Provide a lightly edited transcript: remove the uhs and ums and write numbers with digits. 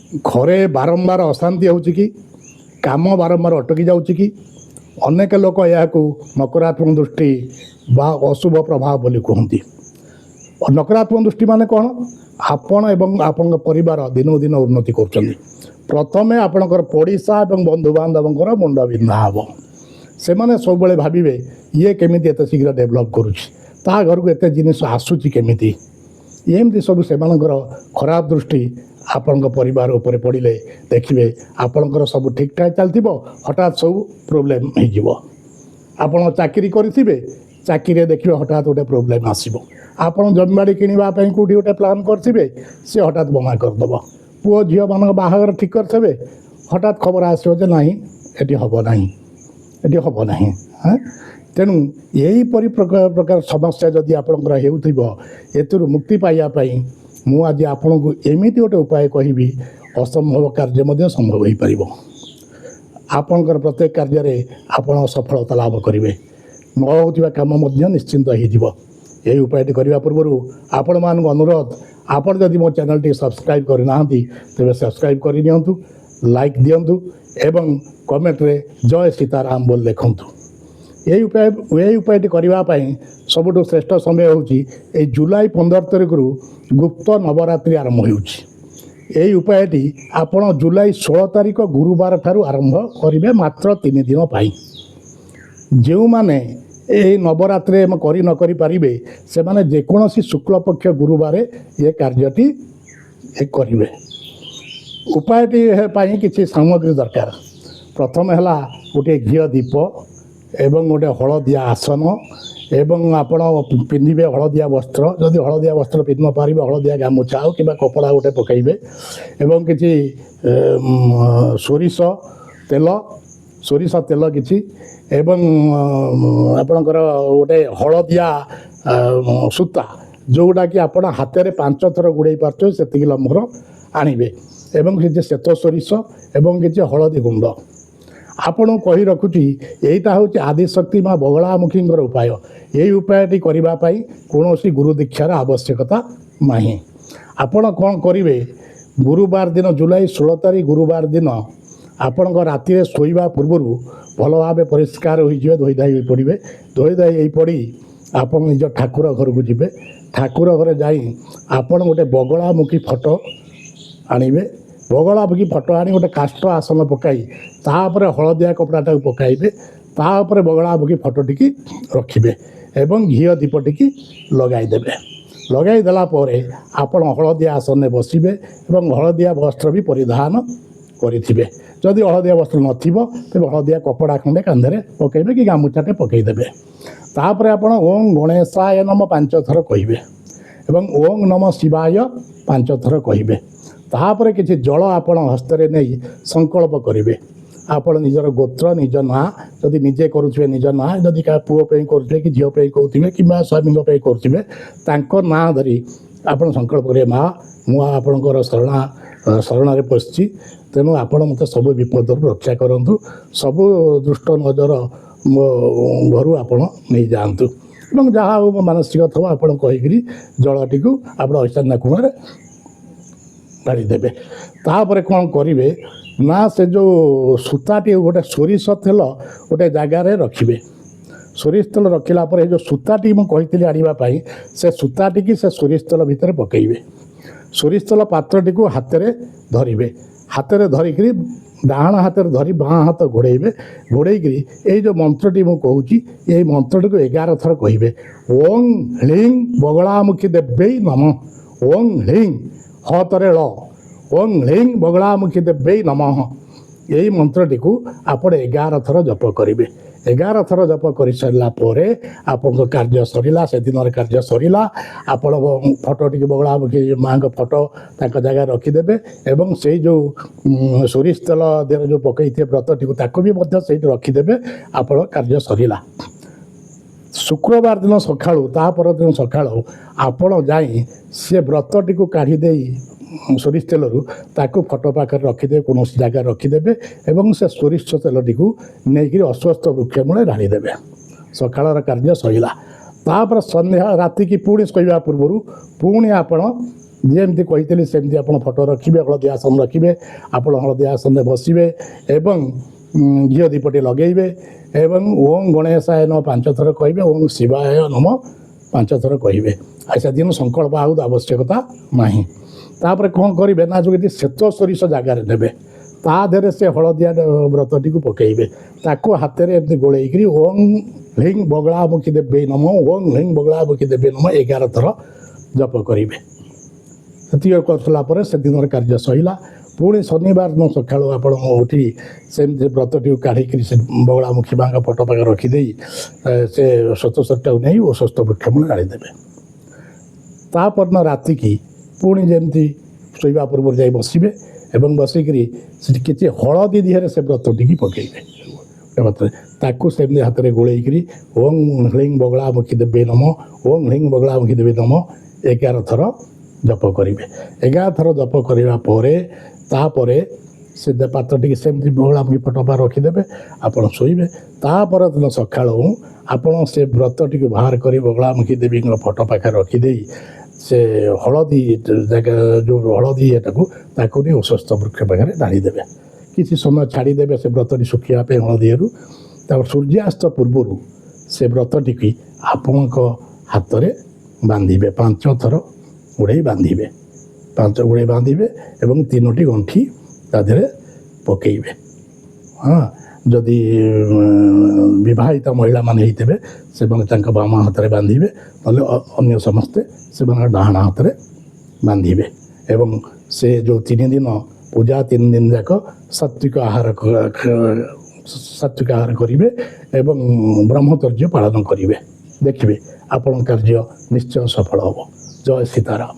ଘରେ ବାରମ୍ବାର ଅଶାନ୍ତି ହେଉଛି କି? କାମ ବାରମ୍ବାର ଅଟକି ଯାଉଛି କି? ଅନେକ ଲୋକ ଏହାକୁ ନକାରାତ୍ମକ ଦୃଷ୍ଟି ବା ଅଶୁଭ ପ୍ରଭାବ ବୋଲି କୁହନ୍ତି। ନକାରାତ୍ମକ ଦୃଷ୍ଟି ମାନେ କ'ଣ? ଆପଣ ଏବଂ ଆପଣଙ୍କ ପରିବାର ଦିନକୁ ଦିନ ଉନ୍ନତି କରୁଛନ୍ତି, ପ୍ରଥମେ ଆପଣଙ୍କର ପଡ଼ିଶା ଏବଂ ବନ୍ଧୁବାନ୍ଧବଙ୍କର ମୁଣ୍ଡ ବିନ୍ଧା ହେବ। ସେମାନେ ସବୁବେଳେ ଭାବିବେ, ଇଏ କେମିତି ଏତେ ଶୀଘ୍ର ଡେଭଲପ୍ କରୁଛି, ତା ଘରକୁ ଏତେ ଜିନିଷ ଆସୁଛି କେମିତି? ଏମିତି ସବୁ ସେମାନଙ୍କର ଖରାପ ଦୃଷ୍ଟି ଆପଣଙ୍କ ପରିବାର ଉପରେ ପଡ଼ିଲେ ଦେଖିବେ, ଆପଣଙ୍କର ସବୁ ଠିକ୍ଠାକ୍ ଚାଲିଥିବ, ହଠାତ୍ ସବୁ ପ୍ରୋବ୍ଲେମ୍ ହେଇଯିବ। ଆପଣ ଚାକିରି କରିଥିବେ, ଚାକିରିରେ ଦେଖିବେ ହଠାତ୍ ଗୋଟେ ପ୍ରୋବ୍ଲେମ୍ ଆସିବ। ଆପଣ ଜମିବାଡ଼ି କିଣିବା ପାଇଁ କେଉଁଠି ଗୋଟେ ପ୍ଲାନ୍ କରିଥିବେ, ସେ ହଠାତ୍ ମନା କରିଦେବ। ପୁଅ ଝିଅମାନଙ୍କ ବାହାଘର ଠିକ୍ କରିଥିବେ, ହଠାତ୍ ଖବର ଆସିବ ଯେ ନାହିଁ, ଏଠି ହେବ ନାହିଁ, ଏଠି ହେବ ନାହିଁ। ହଁ, ତେଣୁ ଏହିପରି ପ୍ରକାର ପ୍ରକାର ସମସ୍ୟା ଯଦି ଆପଣଙ୍କର ହେଉଥିବ, ଏଥିରୁ ମୁକ୍ତି ପାଇବା ପାଇଁ ମୁଁ ଆଜି ଆପଣଙ୍କୁ ଏମିତି ଗୋଟେ ଉପାୟ କହିବି, ଅସମ୍ଭବ କାର୍ଯ୍ୟ ମଧ୍ୟ ସମ୍ଭବ ହୋଇପାରିବ। ଆପଣଙ୍କର ପ୍ରତ୍ୟେକ କାର୍ଯ୍ୟରେ ଆପଣ ସଫଳତା ଲାଭ କରିବେ। ନ ହେଉଥିବା କାମ ମଧ୍ୟ ନିଶ୍ଚିନ୍ତ ହେଇଯିବ। ଏହି ଉପାୟଟି କରିବା ପୂର୍ବରୁ ଆପଣମାନଙ୍କୁ ଅନୁରୋଧ, ଆପଣ ଯଦି ମୋ ଚ୍ୟାନେଲଟି ସବସ୍କ୍ରାଇବ୍ କରିନାହାନ୍ତି, ତେବେ ସବସ୍କ୍ରାଇବ୍ କରିନିଅନ୍ତୁ, ଲାଇକ୍ ଦିଅନ୍ତୁ ଏବଂ କମେଣ୍ଟରେ ଜୟ ସୀତାରାମ ବୋଲି ଲେଖନ୍ତୁ। ଏହି ଉପାୟଟି କରିବା ପାଇଁ ସବୁଠୁ ଶ୍ରେଷ୍ଠ ସମୟ ହେଉଛି ଏଇ ଜୁଲାଇ 15 ତାରିଖରୁ ଗୁପ୍ତ ନବରାତ୍ରି ଆରମ୍ଭ ହେଉଛି। ଏହି ଉପାୟଟି ଆପଣ ଜୁଲାଇ 16 ତାରିଖ ଗୁରୁବାର ଠାରୁ ଆରମ୍ଭ କରିବେ, ମାତ୍ର 3 ଦିନ ପାଇଁ। ଯେଉଁମାନେ ଏହି ନବରାତ୍ରିରେ କରି ନ କରିପାରିବେ, ସେମାନେ ଯେକୌଣସି ଶୁକ୍ଳପକ୍ଷ ଗୁରୁବାରେ ଏ କାର୍ଯ୍ୟଟି ଏ କରିବେ। ଉପାୟଟି ପାଇଁ କିଛି ସାମଗ୍ରୀ ଦରକାର। ପ୍ରଥମ ହେଲା ଗୋଟିଏ ଘିଅ ଦୀପ ଏବଂ ଗୋଟେ ହଳଦିଆ ଆସନ ଏବଂ ଆପଣ ପିନ୍ଧିବେ ହଳଦିଆ ବସ୍ତ୍ର। ଯଦି ହଳଦିଆ ବସ୍ତ୍ର ପିନ୍ଧି ନ ପାରିବେ, ହଳଦିଆ ଗାମୁଛା ହଉ କିମ୍ବା କପଡ଼ା ଗୋଟେ ପକାଇବେ ଏବଂ କିଛି ସୋରିଷ ତେଲ, ସୋରିଷ ତେଲ କିଛି ଏବଂ ଆପଣଙ୍କର ଗୋଟେ ହଳଦିଆ ସୂତା, ଯେଉଁଟାକି ଆପଣ ହାତରେ ପାଞ୍ଚ ଥର ଗୁଡ଼େଇ ପାରୁଥିବେ ସେତିକି ଲମ୍ବର ଆଣିବେ ଏବଂ କିଛି ଶ୍ଵେତ ସୋରିଷ ଏବଂ କିଛି ହଳଦୀ ଗୁଣ୍ଡ। ଆପଣଙ୍କୁ କହି ରଖୁଛି, ଏଇଟା ହେଉଛି ଆଦିଶକ୍ତି ମା ବଗଳାମୁଖୀଙ୍କର ଉପାୟ। ଏହି ଉପାୟଟି କରିବା ପାଇଁ କୌଣସି ଗୁରୁ ଦୀକ୍ଷାର ଆବଶ୍ୟକତା ନାହିଁ। ଆପଣ କ'ଣ କରିବେ? ଗୁରୁବାର ଦିନ, ଜୁଲାଇ 16 ତାରିଖ ଗୁରୁବାର ଦିନ ଆପଣଙ୍କ ରାତିରେ ଶୋଇବା ପୂର୍ବରୁ ଭଲ ଭାବେ ପରିଷ୍କାର ହୋଇଯିବେ, ଧୋଇଧାଇ ହୋଇ ପଡ଼ିବେ। ଧୋଇଧାଇ ହେଇ ପଡ଼ି ଆପଣ ନିଜ ଠାକୁର ଘରକୁ ଯିବେ। ଠାକୁର ଘରେ ଯାଇ ଆପଣ ଗୋଟେ ବଗଳାମୁଖୀ ଫଟୋ ଆଣିବେ। ବଗଳାମୁଖୀ ଫଟୋ ଆଣି ଗୋଟେ କାଷ୍ଠ ଆସନ ପକାଇ ତା ଉପରେ ହଳଦିଆ କପଡ଼ାଟାକୁ ପକାଇବେ। ତା ଉପରେ ବଗଳାମୁଖୀ ଫଟୋଟିକି ରଖିବେ ଏବଂ ଘିଅ ଦୀପଟିକି ଲଗାଇଦେବେ। ଲଗାଇ ଦେଲା ପରେ ଆପଣ ହଳଦିଆ ଆସନରେ ବସିବେ ଏବଂ ହଳଦିଆ ବସ୍ତ୍ର ବି ପରିଧାନ କରିଥିବେ। ଯଦି ହଳଦିଆ ବସ୍ତ୍ର ନଥିବ, ତେବେ ହଳଦିଆ କପଡ଼ା ଖଣ୍ଡେ କାନ୍ଧରେ ପକାଇବେ କି ଗାମୁଛାଟେ ପକାଇଦେବେ। ତାପରେ ଆପଣ ଓଁ ଗଣେଶାୟ ନମ ପାଞ୍ଚ ଥର କହିବେ ଏବଂ ଓଁ ନମ ଶିବାୟ ପାଞ୍ଚ ଥର କହିବେ। ତାପରେ କିଛି ଜଳ ଆପଣ ହସ୍ତରେ ନେଇ ସଂକଳ୍ପ କରିବେ। ଆପଣ ନିଜର ଗୋତ୍ର, ନିଜ ନାଁ, ଯଦି ନିଜେ କରୁଥିବେ ନିଜ ନାଁ, ଯଦି କାହା ପୁଅ ପାଇଁ କରୁଥିବେ କି ଝିଅ ପାଇଁ କରୁଥିବେ କିମ୍ବା ସ୍ୱାମୀଙ୍କ ପାଇଁ କରୁଥିବେ, ତାଙ୍କ ନାଁ ଧରି ଆପଣ ସଂକଳ୍ପ କରିବେ, ମା, ମୁଁ ଆପଣଙ୍କର ଶରଣରେ ପଶିଛି, ତେଣୁ ଆପଣ ମୋତେ ସବୁ ବିପଦରୁ ରକ୍ଷା କରନ୍ତୁ, ସବୁ ଦୁଷ୍ଟ ନଜର ମୋ ଘରୁ ଆପଣ ନେଇଯାଆନ୍ତୁ ଏବଂ ଯାହା ହଉ ମୋ ମାନସିକ ଥିବ ଆପଣ କହିକିରି ଜଳଟିକୁ ଆପଣ ଐଶାନ୍ୟ କୋଣରେ ଢାଳିଦେବେ। ତାପରେ କ'ଣ କରିବେ ନା, ସେ ଯେଉଁ ସୂତାଟି, ଗୋଟେ ସୋରିଷ ତେଲ ଗୋଟେ ଜାଗାରେ ରଖିବେ। ସୋରିଷ ତେଲ ରଖିଲା ପରେ ଏ ଯେଉଁ ସୂତାଟି ମୁଁ କହିଥିଲି ଆଣିବା ପାଇଁ, ସେ ସୂତାଟିକି ସେ ସୋରିଷ ତେଲ ଭିତରେ ପକାଇବେ। ସୋରିଷ ତେଲ ପାତ୍ରଟିକୁ ହାତରେ ଧରିବେ। ହାତରେ ଧରିକିରି, ଡାହାଣ ହାତରେ ଧରି ବାଁ ହାତ ଘୋଡ଼େଇବେ। ଘୋଡ଼େଇକିରି ଏଇ ଯେଉଁ ମନ୍ତ୍ରଟି ମୁଁ କହୁଛି, ଏଇ ମନ୍ତ୍ରଟିକୁ 11 ଥର କହିବେ। ଓଁ ହ୍ଲିଂ ବଗଳାମୁଖୀ ଦେବ୍ୟୈ ନମ। ଓଁ ହ୍ଲିଂ, ହତରେ ଳ, ଓଁ ହ୍ଲିଂ ବଗଳାମୁଖୀ ଦେବ୍ୟୈ ନମଃ। ଏଇ ମନ୍ତ୍ରଟିକୁ ଆପଣ 11 ଥର ଜପ କରିବେ। 11 ଥର ଜପ କରିସାରିଲା ପରେ ଆପଣଙ୍କ କାର୍ଯ୍ୟ ସରିଲା, ସେଦିନର କାର୍ଯ୍ୟ ସରିଲା। ଆପଣ ଫଟୋଟିକୁ, ବଗଳାମୁଖୀ ମାଆଙ୍କ ଫଟୋ ତାଙ୍କ ଜାଗାରେ ରଖିଦେବେ ଏବଂ ସେଇ ଯେଉଁ ସୋରିଷ ତେଲ ଦେହରେ ଯେଉଁ ପକାଇଥିବେ ବ୍ରତଟିକୁ, ତାକୁ ବି ମଧ୍ୟ ସେଇଠି ରଖିଦେବେ। ଆପଣ କାର୍ଯ୍ୟ ସରିଲା। ଶୁକ୍ରବାର ଦିନ ସକାଳୁ, ତା ପରଦିନ ସକାଳୁ ଆପଣ ଯାଇ ସେ ବ୍ରତଟିକୁ କାଢ଼ି ଦେଇ ସୋରିଷ ତେଲରୁ ତାକୁ ଫଟୋ ପାଖରେ ରଖିଦେବେ, କୌଣସି ଜାଗାରେ ରଖିଦେବେ ଏବଂ ସେ ସୋରିଷ ତେଲଟିକୁ ନେଇକରି ଅଶ୍ୱତ୍ଥ ବୃକ୍ଷ ମୂଳେ ଢାଳିଦେବେ। ସକାଳର କାର୍ଯ୍ୟ ସରିଲା। ତାପରେ ସନ୍ଧ୍ୟା, ରାତିକି ପୁଣି ଶୋଇବା ପୂର୍ବରୁ ପୁଣି ଆପଣ ଯେମିତି କହିଥିଲି ସେମିତି ଆପଣ ଫଟୋ ରଖିବେ, ହଳଦୀ ଆସନ ରଖିବେ, ଆପଣ ହଳଦୀ ଆସନରେ ବସିବେ ଏବଂ ଘିଅ ଦୀପଟି ଲଗେଇବେ ଏବଂ ଓಂ ଗଣେଶାୟ ନମଃ 5 ଥର କହିବେ, ଓಂ ଶିବାୟ ନମଃ 5 ଥର କହିବେ। ଆଉ ସେଦିନ ସଂକଳ୍ପ ଆଉ ଆବଶ୍ୟକତା ନାହିଁ। ତାପରେ କ'ଣ କରିବେ ନା, ଯେଉଁ ଶ୍ଵେତ ସୋରିଷ ଜାଗାରେ ନେବେ, ତା ଦେହରେ ସେ ହଳଦିଆ ବ୍ରତଟିକୁ ପକେଇବେ, ତାକୁ ହାତରେ ଏମିତି ଗୋଳେଇକିରି ଓಂ ହ୍ଲିଂ ବଗଳାମୁଖୀ ଦେବେ ନମଃ, ଓଂ ହ୍ଲିଂ ବଗଳାମୁଖୀ ଦେବେ ନମଃ 11 ଥର ଜପ କରିବେ। ସେତିକି କରିସାରିଲା ପରେ ସେଦିନର କାର୍ଯ୍ୟ ସରିଲା। ପୁଣି ଶନିବାର ଦିନ ସକାଳୁ ଆପଣ ଉଠି ସେମିତି ବ୍ରତଟିକୁ କାଢ଼ିକିରି ସେ ବଗଳାମୁଖୀ ମାଙ୍କ ଫଟୋ ପାଖରେ ରଖିଦେଇ ସେ ଶ୍ୱେତସରଟାକୁ ନେଇ ଅଶ୍ୱତ୍ଥ ବୃକ୍ଷ ମୂଳେ ଜାଳିଦେବେ। ତାପରଦିନ ରାତିକି ପୁଣି ଯେମିତି ଶୋଇବା ପୂର୍ବରୁ ଯାଇ ବସିବେ ଏବଂ ବସିକିରି ସେଠି କିଛି ହଳଦୀ ଦିହରେ ସେ ବ୍ରତଟିକି ପକେଇବେ ଗୋଟେ, ତାକୁ ସେମିତି ହାତରେ ଗୋଳେଇକିରି ଓଂ ହ୍ଲିଂ ବଗଳାମୁଖୀ ଦେବେ ନମଃ, ଓଂ ହ୍ଲିଂ ବଗଳାମୁଖୀ ଦେବେ ନମଃ 11 ଥର ଜପ କରିବେ। 11 ଥର ଜପ କରିବା ପରେ ତାପରେ ସେ ପାତ୍ରଟିକି ସେମିତି ବଗଳାମୁଖୀ ଫଟୋ ପାଖରେ ରଖିଦେବେ, ଆପଣ ଶୋଇବେ। ତାପର ଦିନ ସକାଳୁ ଆପଣ ସେ ବ୍ରତଟିକୁ ବାହାର କରି ବଗଳାମୁଖୀ ଦେବୀଙ୍କ ଫଟୋ ପାଖରେ ରଖିଦେଇ ସେ ହଳଦୀ ଜାଗା ଯେଉଁ ହଳଦୀ ଏଟାକୁ ତାକୁ ନେଇ ଅଶ୍ୱତ୍ଥ ବୃକ୍ଷ ପାଖରେ ଢାଳିଦେବେ। କିଛି ସମୟ ଛାଡ଼ିଦେବେ ସେ ବ୍ରତଟି ଶୁଖିବା ପାଇଁ ହଳଦୀରୁ। ତାପରେ ସୂର୍ଯ୍ୟାସ୍ତ ପୂର୍ବରୁ ସେ ବ୍ରତଟିକି ଆପଣଙ୍କ ହାତରେ ବାନ୍ଧିବେ, 5 ଥର ଗୁଡ଼େଇ ବାନ୍ଧିବେ, 5 ଗୁଡ଼େଇ ବାନ୍ଧିବେ ଏବଂ 3ଟି ଗଣ୍ଠି ତା ଦେହରେ ପକେଇବେ। ହଁ, ଯଦି ବିବାହିତ ମହିଳାମାନେ ହେଇଥିବେ ସେମାନେ ତାଙ୍କ ବାମ ହାତରେ ବାନ୍ଧିବେ, ନହେଲେ ଅନ୍ୟ ସମସ୍ତେ ସେମାନଙ୍କ ଡାହାଣ ହାତରେ ବାନ୍ଧିବେ। ଏବଂ ସେ ଯେଉଁ 3 ଦିନ ପୂଜା, 3 ଦିନ ଯାକ ସାତ୍ଵିକ ଆହାର କରିବେ ଏବଂ ବ୍ରହ୍ମଚର୍ଯ୍ୟ ପାଳନ କରିବେ। ଦେଖିବେ ଆପଣଙ୍କ କାର୍ଯ୍ୟ ନିଶ୍ଚୟ ସଫଳ ହେବ। ଜୟ ସୀତାରାମ।